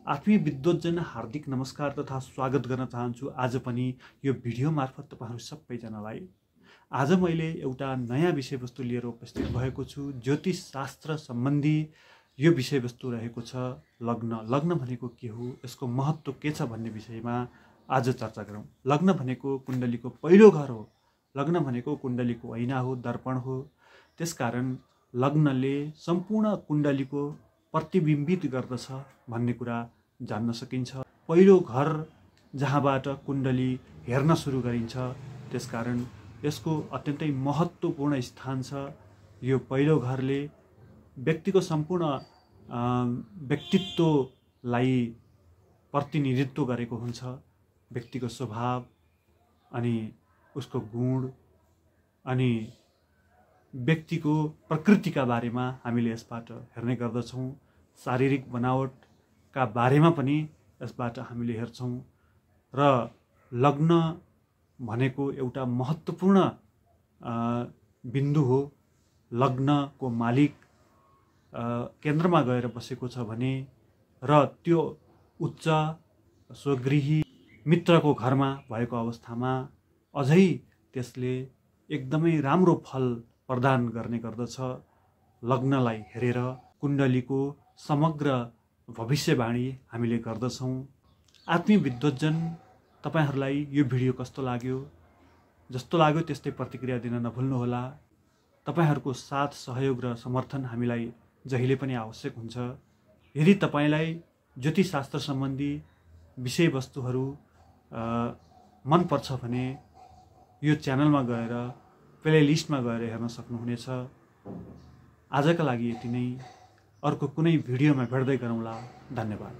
आत्मीय विद्वतजन हार्दिक नमस्कार तथा स्वागत गर्न चाहन्छु। आज पनि यो भिडियो मार्फत तपाईहरु सबैजनालाई आज मैले एउटा नयाँ विषयवस्तु लिएर उपस्थित भएको छु। ज्योतिष शास्त्र सम्बन्धी यो विषयवस्तु रहेको छ लग्न। लग्न भनेको के हो, यसको महत्त्व के छ भन्ने विषयमा आज चर्चा गरौँ। लग्न भनेको कुण्डलीको पहिलो घर हो। लग्न भनेको कुण्डलीको ऐना हो, दर्पण हो। त्यसकारण लग्नले सम्पूर्ण कुण्डलीको प्रतिबिम्बित गर्दछ भन्ने कुरा जान्न सकिन्छ। पहिलो घर जहाँबाट कुण्डली हेर्न सुरु गरिन्छ, त्यसकारण यसको अत्यन्तै महत्त्वपूर्ण स्थान छ। यो पहिलो घरले व्यक्तिको सम्पूर्ण व्यक्तित्वलाई प्रतिनिधित्व गरेको हुन्छ। व्यक्तिको स्वभाव अनि उसको गुण अनि व्यक्तिको प्रकृतिका बारेमा हामीले यसबाट हेर्ने गर्दछौँ। शारीरिक बनावटका बारेमा पनि यसबाट हामीले हेर्छौँ। र लग्न भनेको एउटा महत्त्वपूर्ण बिन्दु हो। लग्नको मालिक केन्द्रमा गएर बसेको छ भने र त्यो उच्च स्वगृही मित्रको घरमा भएको अवस्थामा अझै त्यसले एकदमै राम्रो फल प्रदान गर्ने गर्दछ। लग्नलाई हेरेर कुण्डलीको समग्र भविष्यवाणी हामीले गर्दछौँ। आत्मीय विद्वतजन, तपाईहरुलाई यो भिडियो कस्तो लाग्यो? जस्तो लाग्यो त्यस्तै प्रतिक्रिया दिन नभुल्नुहोला। तपाईहरुको साथ, सहयोग र समर्थन हामीलाई जहिले पनि आवश्यक हुन्छ। यदि तपाईलाई ज्योतिषशास्त्र सम्बन्धी विषयवस्तुहरू मन पर्छ भने यो च्यानलमा गएर प्लेलिस्टमा गएर हेर्न सक्नुहुनेछ। आजका लागि यति नै। अर्को कुनै भिडियोमा भेट्दै गरौँला। धन्यवाद।